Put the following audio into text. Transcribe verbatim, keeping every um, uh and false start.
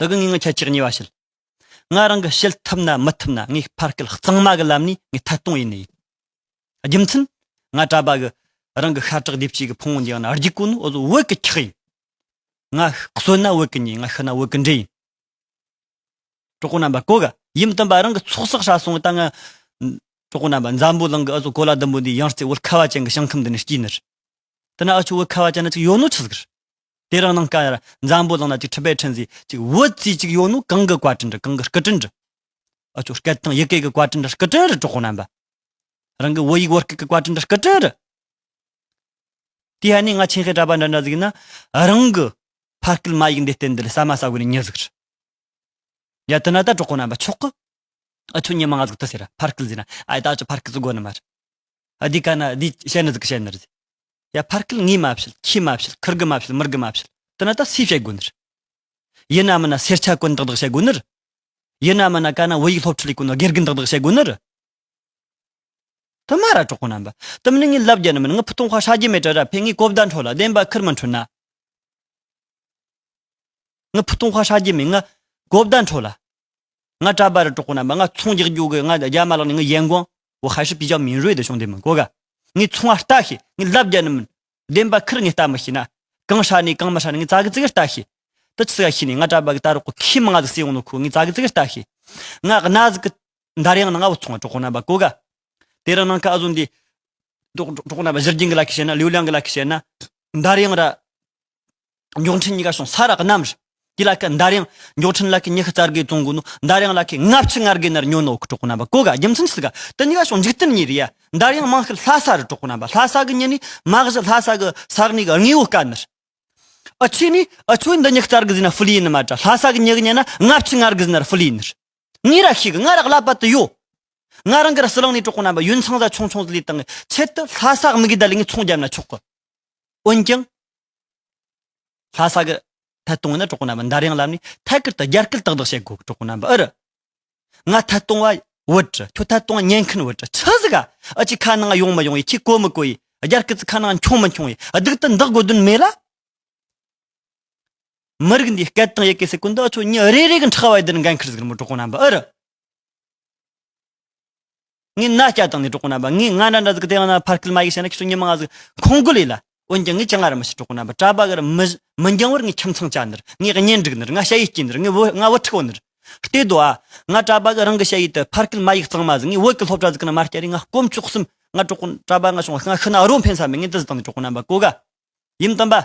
ཨ་གི་ངས་ངའི་ཁྱད་ཆོས་གཉིས་པ་བཤད། ང་རང་གིས་བཤད་ཐུབ་ན་མི་ཐུབ་ན་ངས་ཕར་སྐད་གཙང་མ་གི་ལམ་ནས་ངས་ཐད་གཏོང་ཡེད་ནི་ཡིན། རྒྱུ་མཚན། ང་གྲྭ་པ་གི་རང་གི་ཤ་ཁྲག་སྡེབ་གཅིག་གི་ཕུང་བོ་འདི་ཡང་ན་རྒྱུག་གོ་ནོ་འུ་ཚོ་བོད་གི་ཁག་ཡིན། ང་གསོན་ན་བོད་གི་མྱི་ཡིན། ང་ཤི་ན་བོད་གི་འདྲེ་ཡིན། གྲོགས་པོ་རྣམ་པ་གོ་ག་ཡིན་བཏང་པ་རང་གི་ཚོགས་བསགས་ཧྲ་སོང་ད་ང་། གྲོགས་པོ་རྣམ་པ་འཛམ་བུ་གླིང་གི་ཨ་ཚོ་གོ་ལ་ཟླུམ་པོ་འདི་ཡང་རྩེ་བོད་ཁ་བ་ཅན་གི་ཞིང་ཁམས་འདི་ནས་སྐྱེས་ནི་རེད། དེ་ན་ཨ་ཆོ་བོད་ཁ་བ་ཅན་ན་ཅིག་ཡོད་ནོ་ཆི་ཟིག་རེད། དེ་རིང་ནངས་ཀ་ཡར་འཛམ་བུ་གླིང་ན་ཅིག་ཁྲི་པའི་ཁྲི་འཛིན་ཅིག་བོད་ཙི་ཅིག་ཡོད་ནོ་གང་གི་བཀའ་དྲིན་རེད། གང་གི་སྐུ་དྲིན་རེད། ཨ་ཆོ་སྐད་དང་ཡི་གེ་གི་བཀའ་དྲིན་རེད། སྐུ་དྲིན་རེད། གྲོགས་པོ་རྣམ་པ། རང་གི་བོད་ཡིག་བོད་སྐད་གི་བཀའ་དྲིན་རེད། སྐུ་དྲིན་རེད། དེ་ཧ་ནི་ང་ཆེན་ཧེ་གྲྭ་པ་འདྲ་འདྲ་ཟིག་ན་རང་གི་ཕར་སྐད་མ་ཡིག་འདི་བསྟན་འདི་ལ་ཟ་མ་ཟ་དགོས་ནི་མྱི་ཟིག་རེད། ཡ་དེ་ན་ད་གྲོགས་པོ་རྣམ་པ་ཆོག་གི་ཨ་ཆོ་ཉི་མ་ང་ཟིག་ད་ཟེར་ར་ཕར་སྐད་ཟེར་ན་ཨ་ད་ཨ་ཆོ་ཕར་སྐད་ཟིག་དགོས་ནི་མ་རེད། ཨ་འདི་ག་ན་འདི་བཤད་ནི་ཟིག་བཤད་ནི་རེད། ཡ་ཕར་སྐད་ངས་མ་བཤད། ཁྱེད་མ་བཤད། ཁུར་གི་མ་བཤད། མུར་གི་མ་བཤད། དེ་ན་ད་སུས་བཤད་དགོས་ནི་རེད། ཡིན་ན་མིན་ན་སེར་ཆ་གོན་དག་དག་བཤད་དགོས་ནི་རེད། ཡིན་ན་མིན་ན་ག་ན་བོད་ཡིག་སློབ་ཁྲིད་ལས་གོ་ནོ་དགེ་རྒན་དག་དག་བཤད་དགོས་ནི་རེད། དེ་མ་ར་གྲོགས་པོ་རྣམ་པ། དེ་མིན་ངས་ལབ་རྒྱུ་ནི་མིན། ངའི་ཕུ་ཐུང་ཁ་ཧྲ་རྒྱུ་མེད་དྲ་ར་ཕེ་ངའི་གོ་བརྡ་འཕྲོད་ལ་བདེན་པ་ཁུར་མི་འཕྲོད་ན། ངའི་ཕུ་ཐུང་ཁ་ཧྲ་རྒྱུ་མེད། ང་གོ་བརྡ་འཕྲོད་ལ། ང་གྲྭ་པ་ར་གྲོགས་པོ་རྣམ་པ། ང་ཚོང་རྒྱག་རྒྱུ་གི་ང་རྒྱ་མ་ལག་ནས་ངའི་ཡན་གོང་我还是比较敏锐的兄弟们 གོ་ག་ངའི་ཚོང་བ་ལྟ་ཤེས། ངས་ལབ་རྒྱུ་ནི་མིན། བདེན་པ་ཁུར་ངས་ལྟ་མི་ཤེས་ན། གང་ཧྲ་ནས་གང་མི་ཧྲ་ནས་ངས་ཙ་གི་ཙི་གི་ལྟ་ཤེས། དེ་ཆི་ཟིག་ཤེས་ནས་ང་གྲྭ་པ་གི་ད་རོགས་གི་ཁྱི་མང་ཟིག་སེ་ཡོང་ནོ་ཁུ་ངས་ཙ་གི་ཙི་གི་ལྟ་ཤེས། ང་གནའ་ཟིག་གི་འདར་དབྱངས་ནང་ང་བུ་ཚོང་བ་གྲོགས་པོ་རྣམ་པ་གོ་ག་དེ་རིང་ནངས་ཀ་ཨ་ཟོ་འདི། གྲོགས་གྲོགས་པོ་རྣམ་པ་ཞི་རྒྱས་གི་ལ་ཁི་བཤད་ན། ལིའུ་ལང་གི་ལ་ཁི་བཤད་ན། འདར་དབྱངས་ར། མགྱོགས་འཕྲིན་གཉིས་ཀ་བྱུང་ས་ར་གནམ་རེད། དེ་ལ་ཁ་འདར་དབྱངས་མགྱོགས་འཕྲིན་ལ་ཁི་ཉི་ཤུ་རྩ་དགུ་བཙོང་དགོས་ནོ། འདར་དབྱངས་ལ་ཁི་ལྔ་བཅུ་ང་དགུ་ནར་ཉོ་ནོ་གི་གྲོགས་པོ་རྣམ་པ་གོ་ག་རྒྱུ་མཚན་ཆི་ཟིག་ག་དེ་གཉིས་ཀ་བྱུང་འཇིག་རྟེན་གཉིས་རེད་ཡ། འདར་དབྱངས་མང་ཤོས་ལྷ་ས་རེད་གྲོགས་པོ་རྣམ་པ། ལྷ་ས་གི་མྱི་ནི་མ་གཞི་ལྷ་ས་གི་ས་གནས་གི་དངོས་པོ་དཀའ་ནི་རེད། ཨ་ཆོས་ནི་ཨ་ཆོས་འདི་ཉི་ཤུ་རྩ་དགུ་ཟིན་ན་ཕུལ་ཡིན་ནི་མ་དྲ། ལྷ་ས་གི་མྱི་གི་ཉན་ན་ལྔ་བཅུ་ང་དགུ་ཟིན་ན་ཕུལ་ཡིན་ནི་རེད། ངས་ར་ཤེས་གི་ང་ར་ཀླད་པ་དུ་ཡོད། ང་རང་གི་ར་ཟི་ལིང་ནས་གྲོགས་པོ་རྣམ་པ་ཡུན་ཚང་ས་ཆུང་ཆུང་ཟིག་ལས་བཏང་གི་ཆེད་དུ་ལྷ་ས་དམིགས་བསྡད་ལས་ངས་ཚོང་རྒྱབ་ན་ཆོག་གི་འོན་ཀྱང་། ལྷ་ས་གི་ཐད་གཏོང་ཡིན་ན་གྲོགས་པོ་རྣམ་པ་འདར་དབྱངས་ལམ་ནས་ཐད་ཀར་དུ་རྒྱ་སྐད་ཏག་ཏག་བཤད་དགོས་གི་གྲོགས་པོ་རྣམ་པ་ཨེ་རེད། ང་ཐད་གཏོང་བ་བོད་རེད། ཁྱོད་ཐད་གཏོང་བ་ཉན་མཁན་བོད་རེད། ཆི་ཟིག་ག་ཨ་ཅི་ཁ་ནང་ཡོང་མི་ཡོང་ཡི། ཁྱི་གོ་མི་གོ་ཡི། རྒྱ་སྐད་ཚི་ཁ་ནང་འཁྱོང་མི་འཁྱོང་ཡི། སྡུག་ཏུ་འདག་དགོས་དོན་མེད་ལ། མི་རིགས་འདིའི་སྐད་དང་ཡི་གེ་ཟེར་གོ་འདི་ཨ་ཆོ་མྱི་རེ་རེ་གི་ཁྲག་བ་ཡི་དེར་འགན་འཁུར་ཟིག་རེད་མོ་གྲོགས་པོ་རྣམ་པ་ཨེ་རེད། ངས་ན་སྐྱ་བཏང་ནས་གྲོགས་པོ་རྣམ་པ། ངས་ང་འདྲ་འདྲ་ཟིག་དེ་ཡང་ན་ཕར་སྐད་མ་ཡིག་བཤད་ན་ཁྱེད་ཚོ་ཉི་མ་ང་ཟིག་ཁོང་དགོད་ལས་ལ། འོན་ཀྱང་ངས་ཅང་ང་ར་མི་ཤེས་གྲོགས་པོ་རྣམ་པ། གྲྭ་པ་གི་ར་མི་མི་འགྱང་བར་ངས་ཁྱིམ་ཚང་བཅའ་ནི་རེད། ངས་གཉེན་སྒྲིག་ནི་རེད། ང་ཞ་ཡི་སྐྱེས་ནི་རེད། ངས་བུ་ང་བུ་ཕྲུག་བུ་ནི་རེད། བལྟས་དོ་ཨ། ང་གྲྭ་པ་གི་རང་གི་ཞ་ཡི་དུ་ཕར་སྐད་མ་ཡིག་གཙང་མ་ཟིག་ངས་བོད་གི་སློབ་གྲྭ་ཟིག་གི་ན་མ་བསྐྱལ་རེ་ང་དཀོན་མཆོག་གསུམ། ང་གྲོགས་པོ་གྲྭ་པ་ང་བྱུང་ང་ཤི་ན་རོ་འཕེན་ས་མེད། ངས་འདི་ཟིག་བཏང་ནས་གྲོགས་པོ་རྣམ་པ་གོ་ག་ཡིན་བཏང་པ།